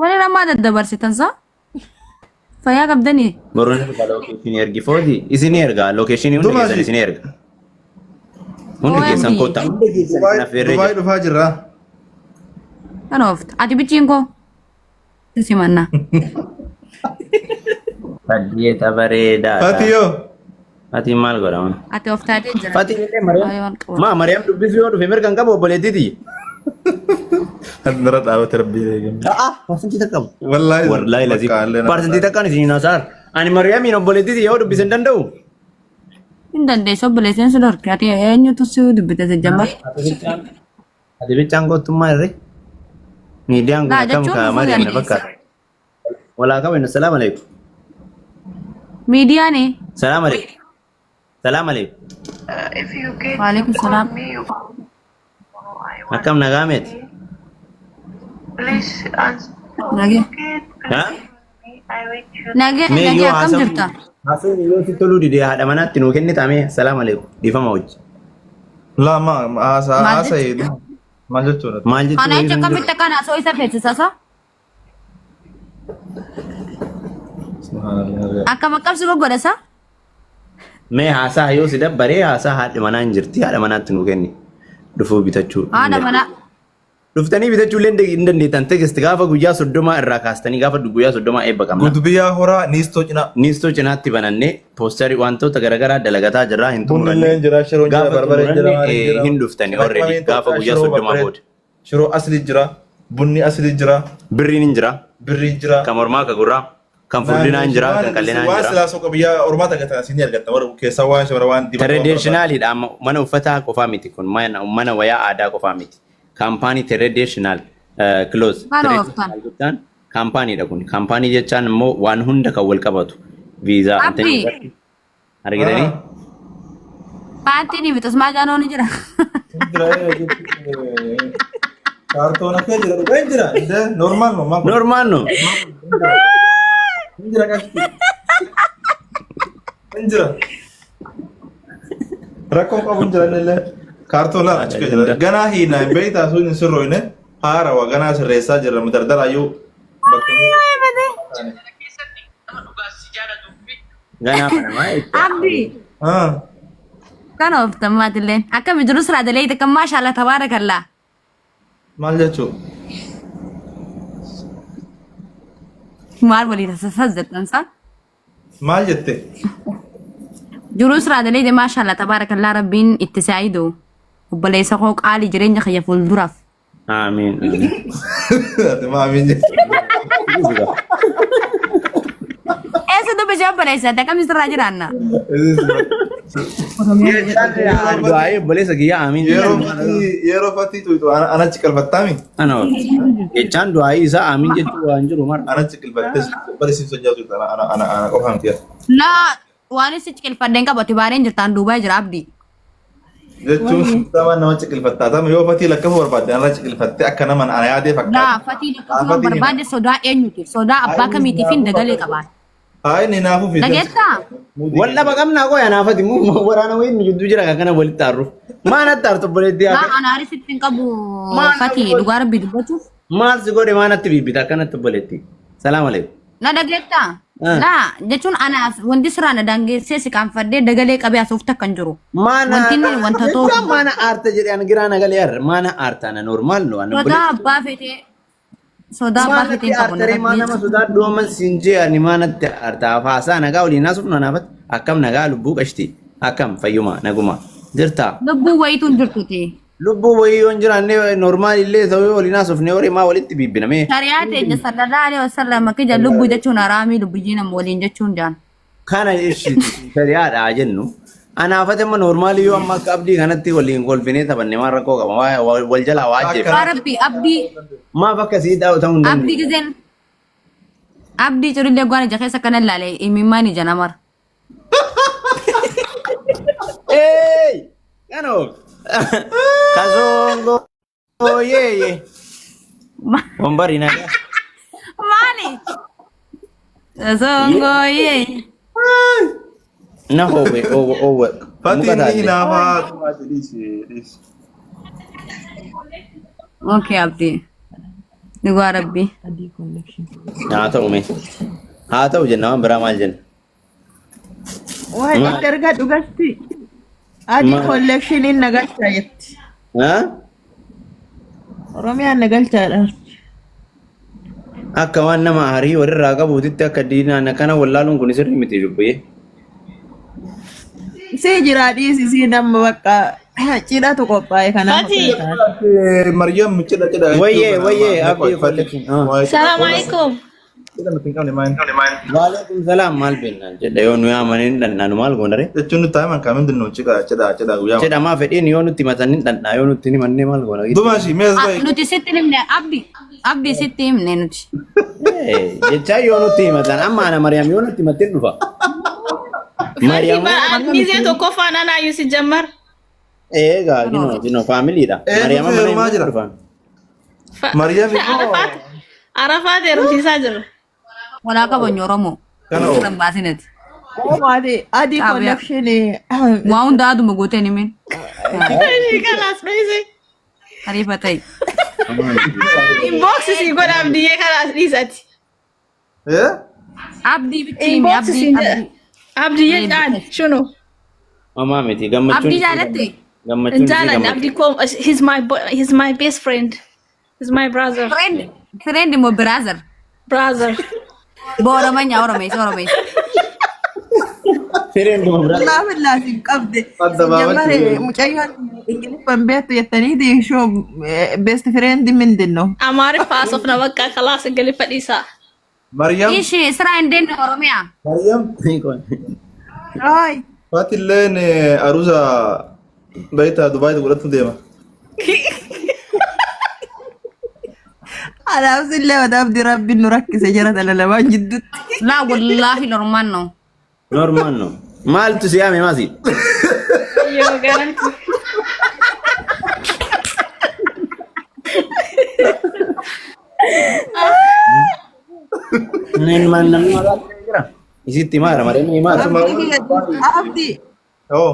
Walirra maa daddabarsitan saa? Fayyaa qabdanii? Boruun ergaa lookeeshinii ergi footi. Isin ergaa lookeeshinii hunda keessan Dumaasi. isin erga. Hundi keessan OMG. kottaa. Hunda keessan Dubaay isin affeerree Dubaay jira. dhufaa jirra. Kan oofta. Ati bichiin koo. Si simannaa. Saddeeta bareedaadha. Fatiyoo. Fatiin maal godhama? Ati of taatee jira. Fatiin illee Ay, Mariyaam. waan qabu. Maa Mariyaam dubbisuu yoo dhufe mirga hin qabu obboleettiiti. Nurra dhaabate rabbii eegame. A'a parsantii takka qabu. Wallaahi. Wallaahi lazii. Bakka illee nama Parsantii takkaan isin hin haasa'ar. Ani Mariyaamiin obboleettiiti yoo dubbise hin danda'u. Hin dandeessu obboleessi si dhorke. Ati eenyutu si dubbite si jammar? Ati bichaan goottummaa irree. Miidiyaan kun Laa akkam jechuun ka dhufuu Mariyaam na dandeessa. fakkaata. Walaa qabeenyu salaam alaikum. Miidiyaani. Salaam alaikum. Salaam alaikum. If you get Waalaikum you call salaam. me, you I want Akkam nagaa meeti? Please answer. Nagee. You get Ha? please me. I wait you. Nagee Mee nagee yoo akkam haasawni jirta? haasawni yoo sitti toluu dide haadha manaatti nuu kennita mee salaam alaikum dhiifama hojii. Laa ma haasa Maal haasa jechuudha? maal jechuudha? Maal jechuun Kana jecha hin jiru? akkamitti akkaan haasoo isa feesisa sa? Subhanallah. Akkam akkam si goggodha sa? Mee haasaa yoo si dabbaree haasaa haadhi manaa hin jirti haadha manaatti nuu kenni. Dhufuu bitachuu. hin Haadha dandeenye. manaa. Dhuftanii bitachuu illee hin dandeettan text gaafa guyyaa 30 irraa kaastanii gaafa guyyaa 30 eebba qabna. Guutu biyyaa horaa niistoo cinaa. Niistoo cinaatti banannee poosterii wantoota garaagaraa dalagataa jirraa hin Bunni xumuranne. illee jira, shiroon jira, Gaafa barbareen jira, xumuranne maaliin jira. hin dhuftani already Qimamiin gaafa Itoophiyaa guyyaa shiroo 30 barbareen. booda. Shiroo asli jira, bunni asli jira, Birriin hin jira. birriin jira. Kan mormaa ka gurraa. Kan furdinaa hin jira. Kan qal'inaa hin Waan jira. silaa soqa biyya ormaa takka tana isin argatta warra keessaa waan shamara waan dibata waan barbaadu. Traditionalidha amma mana uffataa qofaa miti kun mana mana wayaa aadaa qofaa miti. Kaampaanii traditional clothes. Maal ooftan? Traditional jechaan kaampaaniidha kun. Kaampaanii jechaan immoo waan hunda kan wal qabatu. Viizaa Abdi. argitanii. Paantiin fi tosmaa jaanoo ni jira. Jira kaartoon akka jira dhugaa hin jira. Normaal no maal Normaal no. hin jira qashti. Hin jira. Rakkoon qabu hin jira inni illee. Kaartoon laala achi keessa jira. Ganaa hiina hin beektaa sun hin sirrooyne haarawa ganaa sirreessaa jirra dardaraayyuu bakka Ganaa banamaa jechuudha. Abdi. Ah. Kan ooftan maatilleen. Akkami jiru siraa dalee kan maashaallah tabaarakallaa. Maal jechuu? Maal waliin sasas jettan saa? Maal jette? Jiruu siraa dalee maashaallah tabaarakallaa rabbiin itti saayidu. Obboleessa koo qaalii jireenya kiyya fuulduraaf. Aamiin. Aamiin. Ati maa amiin jette? Eessa dubbisee obboleessa ati akkamitti sirraa jiraanna? Du'aa'ee obboleessa kiyyaa aamiin. Yeroo fatii tuytu anachi qalfattaami? Ana jechaan du'aa'ii isaa aamiin jechuu waan jiru mara. Anachi qalfattes barisiif sochaasu ana ana ana ana qofaa miti. Laa waan si ciqilfadheen qabu ati baareen jirtaan duubaa jira abdii. Jechuun sistamaan nama ciqilfattaa tama yoo fatii lakkafuu barbaadde anarra ciqilfattee akka nama ana yaadee Laa fakkaata. fatii Haa lakkafuu fatiin barbaade sodaa eenyuti? Sodaa abbaa kamiitiif hin dagalee qabaan. Haa inni naafuu fi Dhageessaa? Wal dhaba qabnaa qoya naafati moo waraana wayiin nu jidduu jira kan kana walitti aarruuf. Maa natti aartu obboleettii Laa haadha? ana aarisitti hin qabu Maal fatii dhugaa rabbii dubbachuuf. Maal si godhe maa natti bibbita akkanatti obboleettii? Salaam alaikum. Na dhageettaa? Ah. Laa jechuun anaaf wanti sirraa na daangeessee si qaanfadhee dagalee qabee asuuf takka hin jiru. Maana Wanti inni wanta jechaan toofu. maana aarta jedhe an giraa nagalee har'a maana aarta ana normaal no ana Sodaa obboleettii. abbaa fetee sodaa abbaa fetee Maanatti hin qabu na aartaree maa nama rabbii. sodaadhu amma siin jee ani maanatti aarta haasaa nagaa waliin haasofnu anaafatti akkam nagaa lubbuu qashti akkam fayyuma naguma jirtaa. Lubbuu wayiitu hin jirtuti. Lubbuu wayii yoo hin jiraanne normaal illee ta'uu waliin haasofne horii maa walitti bibbina mee. Shari'aa teenya sallallahu alaihi wasallam akka ija lubbuu jechuun haraamii lubbiyyii nama waliin jechuun jaan. Kana shari'aadha jennu. Anaafate amma normaalii yoo amma akka abdii kanatti waliin kolfinee taphanne maal rakkoo qaba wal jalaa waa ajjeefna. Yaa Rabbi abdii Maaf akkasii ta'uu hin abdii dandeenye. gizeen abdii curillee gwaan ija keessa kana ilaale imimmaan ija namara. Hey! Kano! Kasongo! Yeye! Wambari nagaa. Maali? Songooyee. Na howe owe owe. Fatiin Muka ni taate. hinaafaa tumaati dhiisi dhiisi. Okay abdii. Dhugaa rabbii. Haa ta'u mee. Haa ta'u jenna waan biraa maal jenna? Waan Maal? itti argaa dhugatti. Adii Maal? kolleekshiniin na galchaa jetti. Haa? Oromiyaan na galchaadha. Akka waan nama harii walirraa qabuutitti akka diinaan akkana wallaaluun kun sirrii miti dubbee. Sii jiraa dhiisi sii nama bakka cidhatu qophaa'e kanaaf Fati. akkana taate. Maryam cidha cidha. Wayyee wayyee abdii collection. Ah. Salaam alaikum. Cidha nuti hin qabne maal? Waalaikum salaam maal beeknaan jedha yoo nu yaamanii hin dhandhaa nu maal goona ree? Jechuun nuti taa'iman kaamin dinnu cidha cidha cidha guyyaa. Jedha maa fedhiin yoo nutti himatan hin dhandhaa yoo nutti hin himannee maal goona? Dumaashi mee as Ah, bahi. Nuti sitti himne abdi. Abdi sitti himne nuti. Jechaa yoo nutti himatan amma ana Mariyaam yoo nutti himatte hin dhufa. Fati Mariyaam ba mizee tokkoffaan anaayyuu si jammar. eegaa ginoo ginoo faamiliidha. Eenyutu Mariyaam amma heerumaa hin jira? dhufa. Maryam immoo Arafaat Arafaat heerumsiisaa jira. Walaa qabanyu Oromoo. Kana oo. Kan baasinati. Omaati adii Xaabiyaa. kolleekshinii. Waa hunda aduma gooteen himin. Ishii kalaas dhiise. Hariifa ta'i. Inbox si godha abdiyyee kalaas dhiisati. Eh? Abdii bitti himi Inbox abdii siin jedha. abdii. Abdiyyee caali shunu. Homaa miti gammachuun Abdii isii jaalatte? gammachuun Hin isii jaalanne gammachuu. abdii koo he's my best friend. He's my brother. Friend friend immoo brother. Brother. Booromanya Oromees Oromees. Fireen dhuma biraa. Laa billaa siin qabde. Adda baafachuu Jammare deemu. mucayyoon ingiliffan beektu jettaniiti ishoo best friend mindin ነው. Amaariffa haasofna bakka kalaas ingiliffa dhiisaa. Maryam Ishi ስራ እንዴት ነው ኦሮሚያ? Maryam Ay. Fatilleen aruusa beektaa Dubaay godhatu deema. Anaaf sillee mataaf rabbiin nu rakkise jara tana lamaan jidduutti. Laa wallaahi normaal ነው። Normaal no. Maaltu si yaame maasi? Yoo garan. Neen maal namni maqaa jira? Isitti himaara malee ni himaara. Abdi Oh.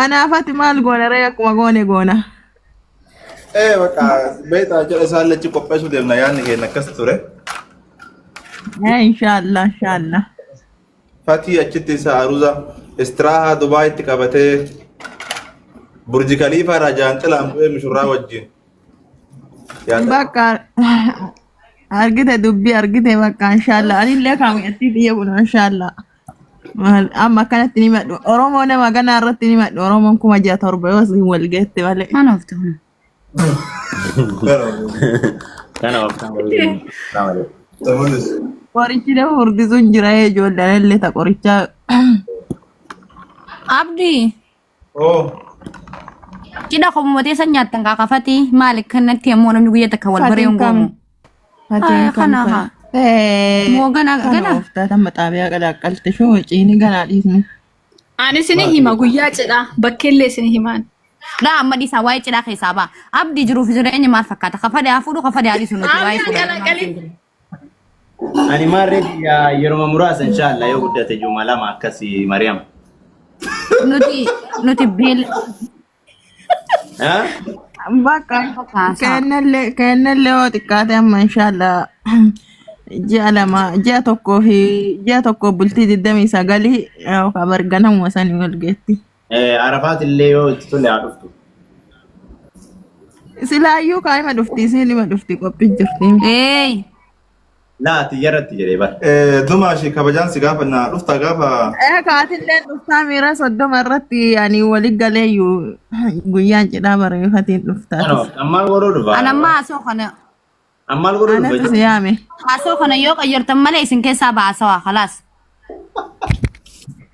anaafati maal goona ree akkuma goone goona. Eh bakka beektaa jedha isaan lachi qopheessuu deemna yaadni keenya akkas ture. Inshaallah inshaallah. Fatii achitti isa aruuza istiraahaa Dubaayitti qabatee Burji Khaliifaa irraa jaanxilaan bu'ee mishurraa wajjin. Yaada. Bakka argite dubbii argite bakka inshaallah anillee kaamiyatti xiyya buna inshaallah. Maal amma akkanatti ni madhu Oromoo nama ganaa irratti ni madhu Oromoon 6,000 yoo isin wal geette malee. Maal ooftu kun? Kana ooftaan waliin. Tamulis. Qorichi nama furdisuun jira ijoolleen illee ta qorichaa. Abdii. Oh. Cidha komumatee san nyaattan kaakafati maali kanatti ammoo namni guyyaa takka wal baree hin goomu. Fatiin kam Kana haa. Moo gana Kana gana. ooftaa tamma xaabiyaa qalaqqalte shoo ciini ganaa dhiisni. Ani isin hima guyyaa cidhaa bakkeellee isin himaan. Laa amma dhiisaa waa'ee cidhaa keessaa ba'a. Abdii jiruuf jireenya maal fakkaata? Kafadee haa fuudhu kafadee haa dhiisu nuti waa'ee Aamiin fuudhaa. qalaqqali. Ani maarree yeroo muraasa inshaallah yoo guddate juma lama akkasii Mariyaam. Nuti nuti beel Ha? Bakka kaasaa. kennallee kennallee yoo xiqqaate amma inshaallah ji'a lama ji'a tokkoo fi ji'a tokko bultii 29 yookaan barganamuma sanii wal geetti. Arafaat illee yoo itti tole haa dhuftu. Silaayyuu kaa'ima dhufti isiin ima dhufti qophii jirti. Eey. Laa xiyyaarratti jedhee bara. Dumaashi kabajaan si gaafa dhufta gaafa Kaatilleen dhuftaa miira 30 irratti ani wali galeeyyuu guyyaan cidhaa bareeffatiin dhuftaa. Ammaal godhuu dhufa. An amma haasoo kana Ammaal godhuu Anatu dhufa. si yaame. haasoo kana yoo qayyartan malee isin keessaa baasawaa khalaas.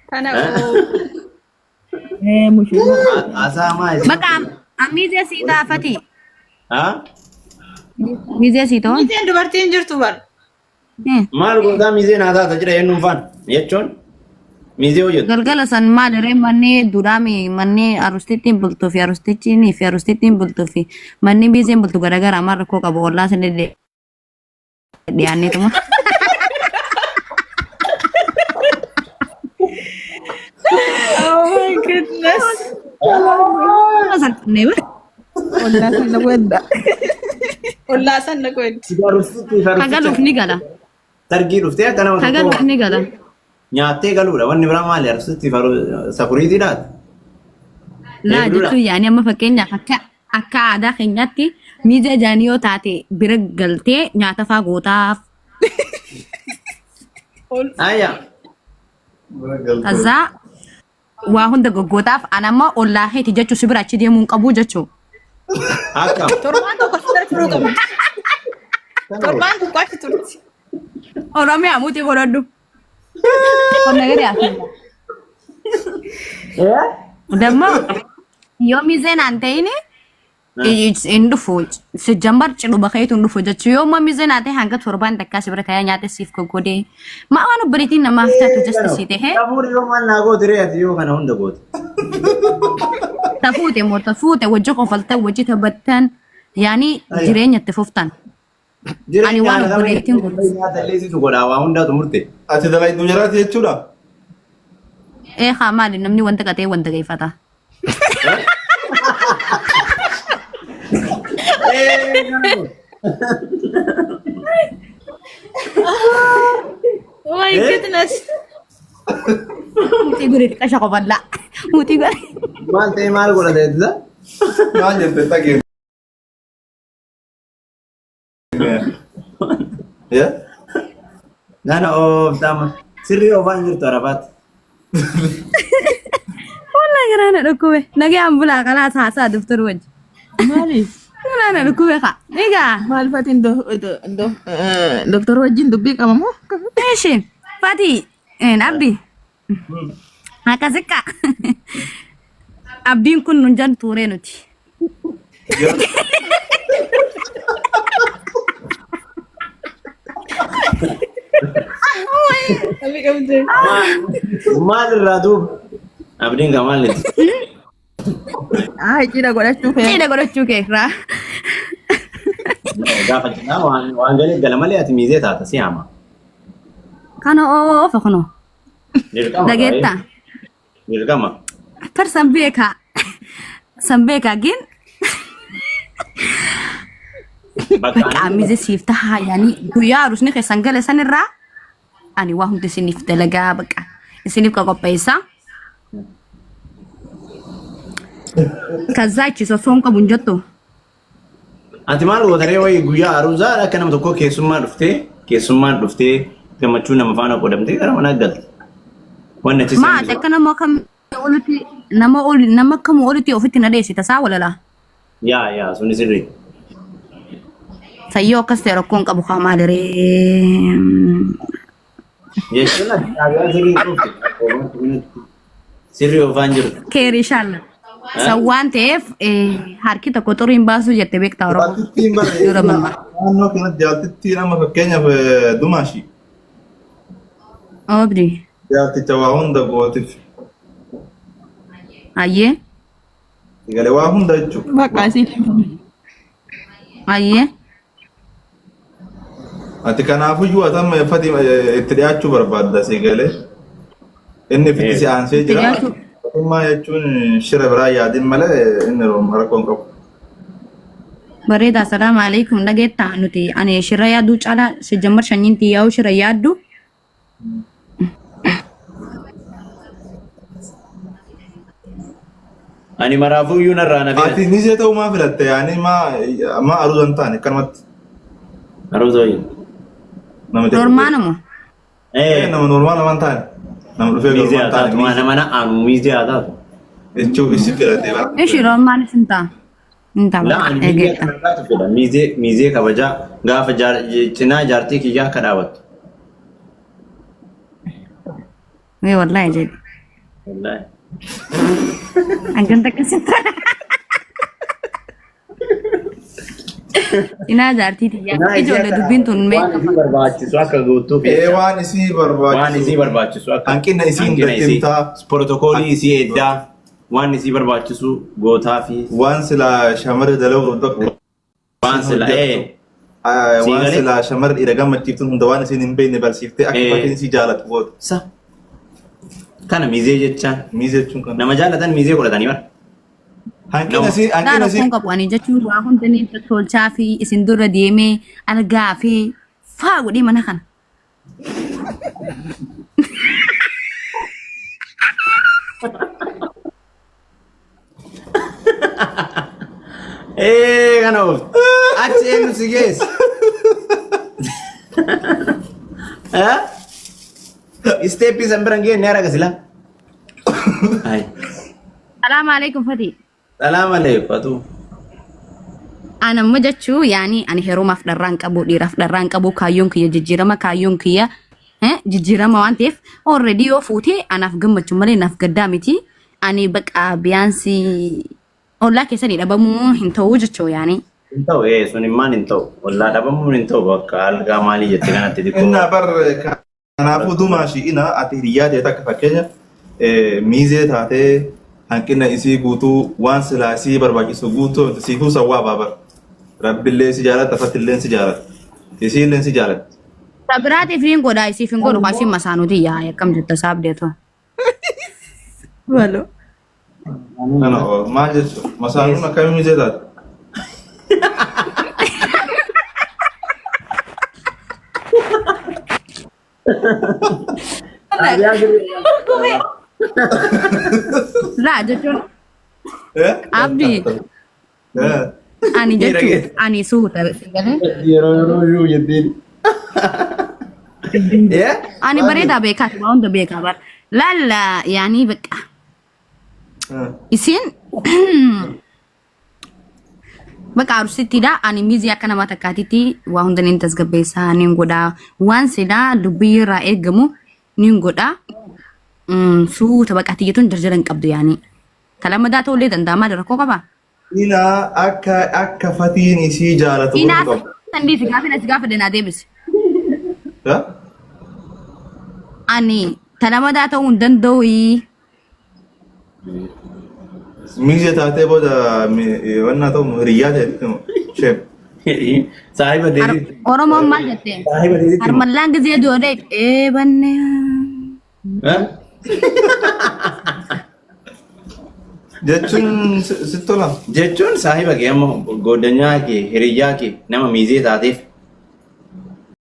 Kana Ee mushurraa. Haasaa maa isin. Bakka miizee sii taafati. Ha? Miizee sii ta'uun. Miiteen dubartiin jirtu bar. Maal gootaa miizeen haa taata jira eenyuun faana jechuun miizee hojjetu. Galgala san maal ree manni duudhaami manni arustittiin bultuu fi arustittiin fi arustittiin bultuu fi manni miizeen bultu garagaraa maal rakkoo qabu ollaa san dhiyaanneetuma. Oh my goodness. Salphannee bara. Ollaa sana wedda. Ollaa san dhaquu heddi. Arustitti fi Kagaluuf ni gala. Targii dhuftee akka nama Kagaluuf tokko ni gala. nyaattee galuudha. Wanni biraa maali? Arustitti fi sakuriitiidhaati. Laa Eegduudha. jechuun yaani amma fakkeenyaaf akka aadaa keenyaatti miiza jaanii yoo taate bira galtee nyaata faa gootaaf. Ayya. Kazaa waa hunda goggootaaf an amma ollaa keeti jechuu si bira achi deemuu hin qabu jechuu. Akkam. Torbaan tokko si bira turuu qabdi. Torbaan tokko achi turti. Oromiyaa muti godhadhu. Qonna gadi hafe. Damma yoo mizeen aan ta'in hin dhufu. Sijjambar cidhuma keetu hin dhufu jechuu yoo immoo mizeen haa ta'e hanga torbaan takkaa si bira taa'ee nyaata siif goggodee. Maa waan obboleettiin namaaf taatu just si ta'e. Safuun yoo maal naa goote ree ati yoo kana hunda goote. Tafuute moo tafuute wajji kofaltan wajji taphattan yaani jireenya itti fuftan. Ani waan obboleettiin godhu. Nyaata illee situ godhaa waa hundaatu murte. Ati dalagdu jiraati jechuudha. Ee haa maali namni wanta qatee wanta geeffata. Oh my goodness. Mutii godhe xiqqasha qofallaa. Mutii godhe. Maal ta'e maal godhate jettisa? Maal jette dhageen. Yeah? Nana ooftaama. Sirrii oofaa hin jirtu Arafaatti. Wallahi garaa na dhukkube. Nagayaan bulaa kalaas haasaa doftor wajji. Maaliif? Garaa na dhukkube kaa. Egaa. Maal fatiin doktor wajjin dubbii qaba moo? Eeshi. Fati. Abdi. Akkasitti. Abdiin kun nun jan tuuree nuti. Namni qabdee. Maal irraa duuba? Abdiin gaa maal itti? Ah, cidha godhachuu fe'e. Cidha godhachuu kee irraa. Gaafa cidhaa waan galee gala malee ati miizee taata si haama. Kana oofa kunoo. Dirqama. Dhageettaa. Dirqama. Par san beekaa. San beekaa gin Bakka bakka mize siif tahaa yaani guyyaa arusni keessan gale san irraa ani waa hundi isiniif dalagaa bakka isiniif qopheessa. Kazaa achi sosoon qabu hin jettu. Ati maal goota ree wayii guyyaa aruuzaa akka nama tokkoo keessummaan dhuftee gammachuu nama faana qoodamtee gara manaa galte. Wanni achi Maa ati akka nama kam olitti nama oli nama kam olitti ofitti na dheessita saa walalaa. Yaa yaa suni sirrii. Sayyoo akkas ta'e rakkoon qabu kaa maali ree. Jechuun ati xaabiyaa sirrii hin dhufte. Sirrii oofaan jirtu. Keeri inshallah. San waan ta'eef harki tokko xurii hin baasuu jette beektaa Oromoo. Jaaltittiin bara Dura mamma. naannoo kanatti jaaltittiin amma fakkeenyaaf Dumaashi. Oobdi. Jaalticha waa hunda gootiif. Ayyee. Galee waa hunda jechuudha. Bakka asii. Ayyee. Ati kanaafuyyuu ati amma fati itti dhiyaachuu barbaadda si galee. Inni fitti si aansee Itti jira. dhiyaachuu. Mootummaa jechuun shira biraa yaadin malee inni rakkoo hin qabu. Bareeda assalaamu alaikum dhageettaa nuti ani shira yaaduu caalaa sijjammar shanyiin xiyyaa'uu shira yaaddu. Ani maraafuyyuu narraa na Ati fedha. mizee ta'uu maa filatte yaani maa maa aruuza hin taane akkanumatti Aruuza wayii. nama jedhu. Normaanuma. Eh, Nama normaal nama hin taane. Nama dhufee miizee normaal haa taane taatu. Maa nama na aanu miizee haa taatu. jechuun isi filatte bara. Ishi normaanis hin ta'a. Hin ta'a La bakka ani miizee eegeetta. kana taatu fedha. Miizee kabajaa gaafa cinaa jaartii kiyyaa akka dhaabattu. Wee wallaahi jedhi. Wallaahi. Hangam takka sitti. Cinaa jaartii tiyyaa. Cinaa isii Ijoollee akka dubbiin tun mee waan isii barbaachisu akka guutuuf Ee jecha. waan isii Waan barbaachisu. isii barbaachisu akka Hanqina isii hanqina hundatti isii himtaa. pirootokoolii isii eddaa waan isii barbaachisu gootaa fi Waan silaa shamarri dalaguu qabdu akka waan sila hojjettu. sii Waan galee silaa shamarri dhiira gammachiiftu hunda waan isiin hin beekne barsiiftee akka fakkiin isii jaalatu gootu. Sa kana miizee jechaan Miizee jechuun kana. nama jaalatan miizee godhatanii bara. Hanqina si Laa hanqina si rakkoon qabu ani jechuun waa hunda ni tolchaa fi isin dura deemee algaa fi faa godhee mana kana. Ee kana oofte. Achi eenyu si geesse? Eh? Isteeppii san bira hin geenne haraga silaa. Hai. Salaamu alaikum Fati. Salaam alaikum Fatuu. Ana amma jechuu yaani ani heerumaaf dharraa hin qabu dhiiraaf dharraa hin qabu kaayyoon kiyya jijjiirama kaayyoon kiyya jijjiirama waan ta'eef already yoo fuute anaaf gammachuu malee naaf gaddaa miti ani baqa biyaansi ollaa keessanii dhabamuu hin ta'uu jechuu yaani. Hin ta'u ee sun immaan hin ta'u. Ollaa dhabamuun hin ta'u bakka algaa maalii jette kanatti xiqqoo. Innaa bar kanaafuu dumaa shi'ina ati hiriyyaa ta'e takka fakkeenya miizee taatee hanqina isii guutuu waan silaa isii barbaachisu guutuu siifuu sawwaabaa bar. Rabbillee si jaalata fatillee si jaalata. Isiillee si jaalatti. Sabiraatiif hin godhaa isiif hin godhu kaasiin masaanuti yaa akkam jetta saabdeetu. Malo. Kana maal jechuudha? Masaanuun akkamii miizee taate? Laa jechuun Abdi ani jechuun ani suuta galee Yeroo yeroo iyyuu jettiin. ani bareedaa beekaati waa hunda beekaa bara. Laalla yaanii beqa isin Baqa arusittidha. Ani mizii akka nama takkaatitti waa hunda niin tasgabbeessaa niin godhaa. Waan silaa dubbii irraa eegamu niin godhaa. Suuta baqa tiyyatuun jarjara hin qabdu yaanii. Talamadaa ta'ullee danda'a maali rakkoo qabaa? Inaa akka akka fatiin isii jaalatu godhuu Inaa qabda. sandiisi gaafa na si gaafa danaa deebise. Ha? Ani talamadaa ta'uu hin danda'u. Miizee taatee booda wannaa ta'u hiriyyaa ta'etti sheem. Saahiba deetitti. Oromoon maal jette? Saahiba deetitti. Harmallaan gizee doodee eebanne. Jechuun sitti tola. Jechuun saahiba kee amma goddanyaa kee hiriyyaa kee nama miizee taateef